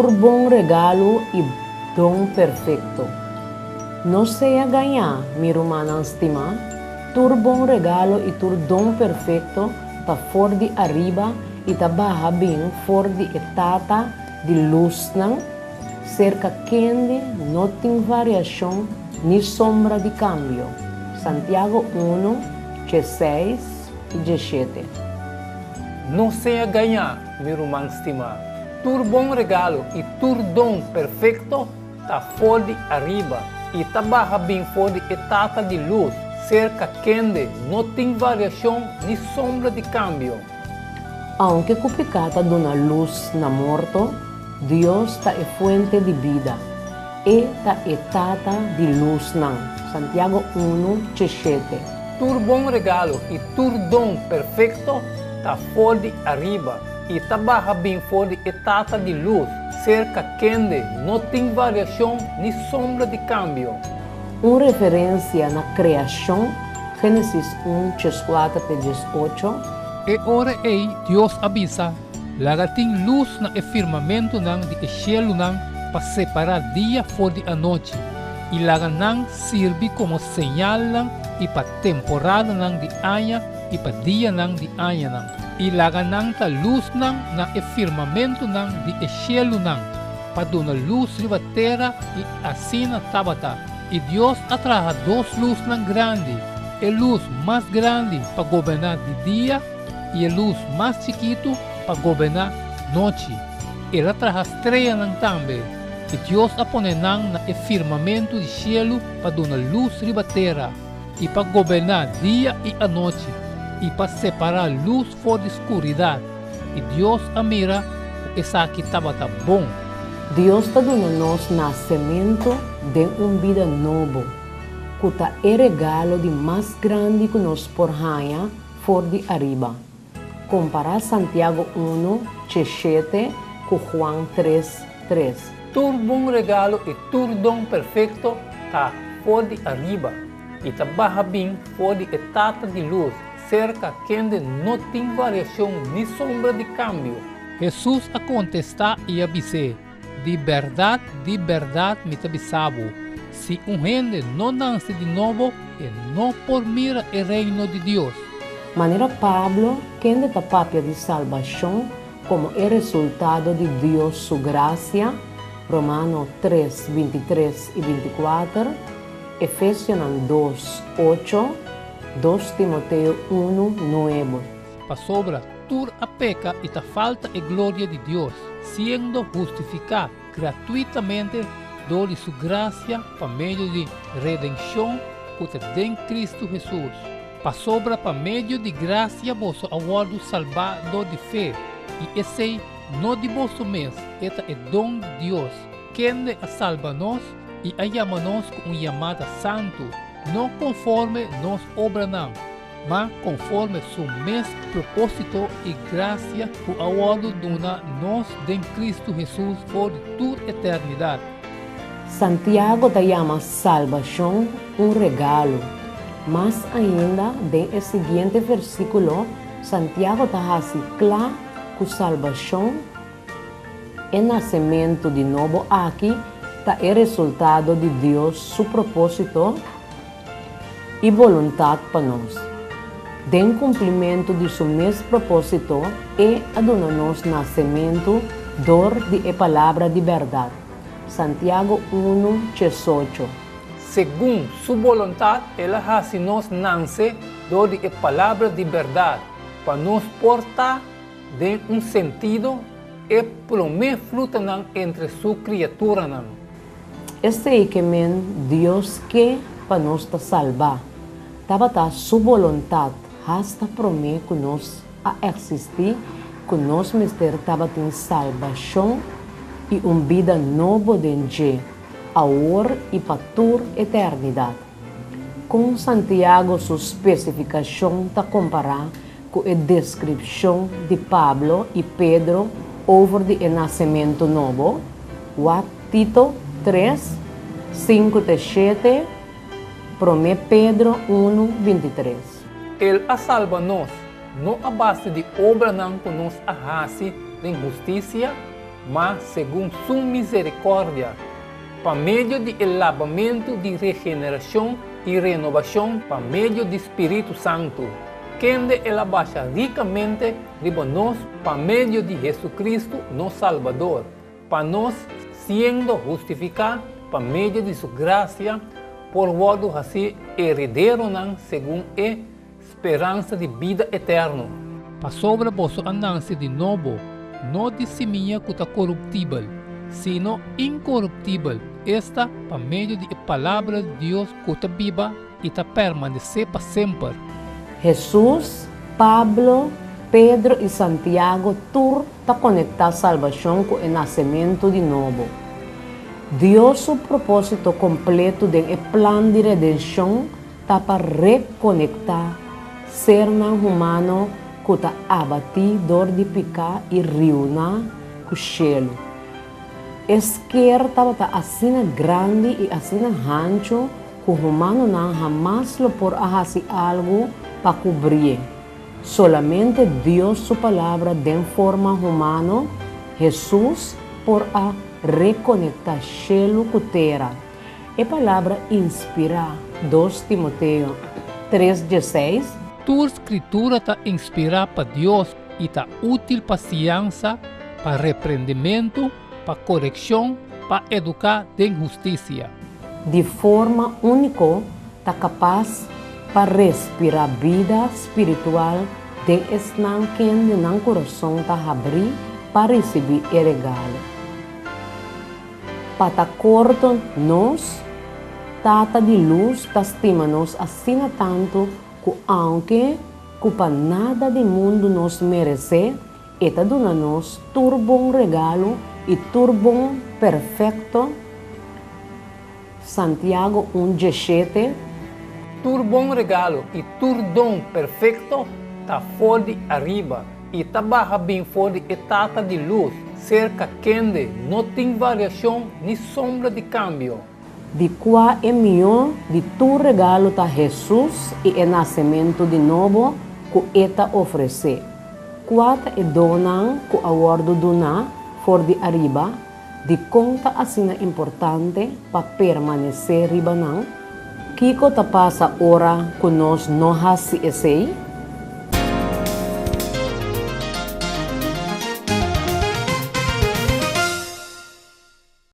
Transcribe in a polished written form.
Tur bon regalo i don perfekto. No sea gañá, mi rumannan stimá, tur bon regalo i tur don perfekto ta for di ariba i ta baha bin for di e Tata di lusnan, serka kende no tin variashon ni sombra di kambio. Santiago unu, diesseis i diesshete. No sea gañá, mi ruman stimá, tur bon regalo i tur don perfekto ta for di ariba i ta baha bin for di e Tata di lus, serka kende no tin variashon ni sombra di kambio. Aunke ku piká ta duna lus na morto, Dios ta e fuente di bida. E ta e Tata di lusnan. Santiago unu, diesshete. Tur bon regalo i tur don perfekto ta for di ariba i ta baha bin for di e Tata di lus, serka kende no tin variashon ni sombra di kambio. Un referensia na kreashon, Génesis un, dieskuater te diesocho. E ora ei Dios a bisa, Laga tin lus na e firmamentunan di e shelunan pa separá dia for di anochi, i laga nan sirbi komo señalnan i pa temporadanan di aña i pa dianan di añanan, i laga nan ta lusnan na e firmamentunan di e shelunan, pa duna lus riba tera, i asina tabata. I Dios a traha dos lusnan grandi, e lus mas grandi pa goberná di dia i e lus mas chikitu pa goberná nochi. El a traha streanan tambe, i Dios a pone nan na e firmamentu di shelu pa duna lus riba tera, i pa goberná dia i anochi, i pa separá lus for di skuridat. I Dios a mira ku esaki tabata bon. Dios ta duna nos nasementu den un bida nobo, ku ta e regalo di mas grandi ku nos por haña for di ariba. Kompará Santiago unu, diesshete ku Juan tres, tres. Tur bon regalo i tur don perfekto ta for di ariba i ta baha bin for di e Tata di lus, Serka kende no tin variashon ni sombra di kambio. Hesus a kontestá i a bis'é, Di bèrdat, di bèrdat mi ta bisa bo, si un hende no nanse di nobo, e no por mira e Reino di Dios. Manera Pablo, kende ta papia di salbashon komo e resultado di Dios su grasia, Romano tres, bintitres i bintikuater, Efesionan dos, ocho, Dos Timoteo unu, nuebe. Pasobra tur a peka i ta falta e gloria di Dios, siendo hustifiká gratuitamente dor di su grasia pa medio di redenshon ku ta den Kristu Hesus. Pasobra pa medio di grasia boso a wòrdu salbá dor di fe, i esei no di boso mes, e ta e don di Dios, kende a salba nos i a yama nos ku un yamada santu, No konforme nos obranan, ma konforme Su mes propósito i grasia ku a wòrdu duna nos den Kristu Hesus for di tur eternidat. Santiago ta yama salbashon un regalo. Mas ainda, den e siguiente versíkulo, Santiago ta hasi kla ku salbashon E nasementu di nobo aki ta e resultado di Dios su propósito i boluntat pa nos. Den kumplimentu di su mes propósito, e a duna nos nasementu dor di e palabra di bèrdat. Santiago unu, diesocho. Segun su boluntat el a hasi nos nanse dor di e palabra di bèrdat, pa nos por ta Den un sentido, e promé frutanan entre su kriaturanan. Esei ke men Dios ke pa nos ta salbá. Tabata su boluntat hasta promé ku nos a eksistí ku nos mester tabatin salbashon i un bida nobo den dje, awor i pa tur eternidat. Kon Santiago su spesifikashon ta kompará ku e deskripshon di Pablo i Pedro over di e nasementu nobo, wak Tito tres, sinku te shete, Promé Pedro unu, bintitres. El a salba nos, no a base di obranan ku nos a hasi den hustisia, ma segun Su miserikòrdia, pa medio di e labamentu di regenerashon i renobashon pa medio di Spiritu Santu, kende El a basha rikamente riba nos pa medio di Hesukristu nos Salbador, pa nos, siendo hustifiká pa medio di Su grasia, por wòrdu hasí herederonan segun e Speransa di bida eterno. Pasobra boso a nanse di nobo, no di simia ku ta koruptibel, sino inkoruptibel, esta, pa medio di e Palabra di Dios ku ta biba i ta permanesé pa semper. Hesus, Pablo, Pedro i Santiago tur ta konektá salbashon ku e nasementu di nobo. Dios su propósito kompletu den e plan di redenshon ta pa rekonektá sernan humano ku ta abatí dor di piká i riuná ku shelu. E sker tabata asina grandi i asina hanchu ku humanonan hamas lo por a hasi algu pa kubrié. Solamente Dios su Palabra den forma humano, Hesus, por a rekonektá shelu ku tera. E palabra inspirá, dos Timoteo tres dieseis. Tur Skritura ta inspirá pa Dios i ta útil pa siñansa, pa reprendementu, pa korekshon, pa eduká den hustisia. Di forma úniko ta kapas pa respirá bida spiritual den esnan kende nan kurason ta habrí pa risibí e regalo. Pa ta korto nos Tata di lus ta stima nos asina tantu ku aunke ku pa nada di mundu nos meresé, E ta duna nos tur bon regalo i tur bon perfekto, Santiago un diesshete. Tur bon regalo i tur don perfekto ta for di ariba i ta baha bin for di e Tata di lus, serka kende no tin variashon ni sombra di kambio. Di kua e mihó di tur regalo ta Hesus i e nasementu di nobo ku E ta ofresé. Kua ta e donnan ku a wòrdu duná for di ariba? Dikon ta asina importante pa permanesé riba nan? Kiko ta pasa ora ku nos no hasi esei?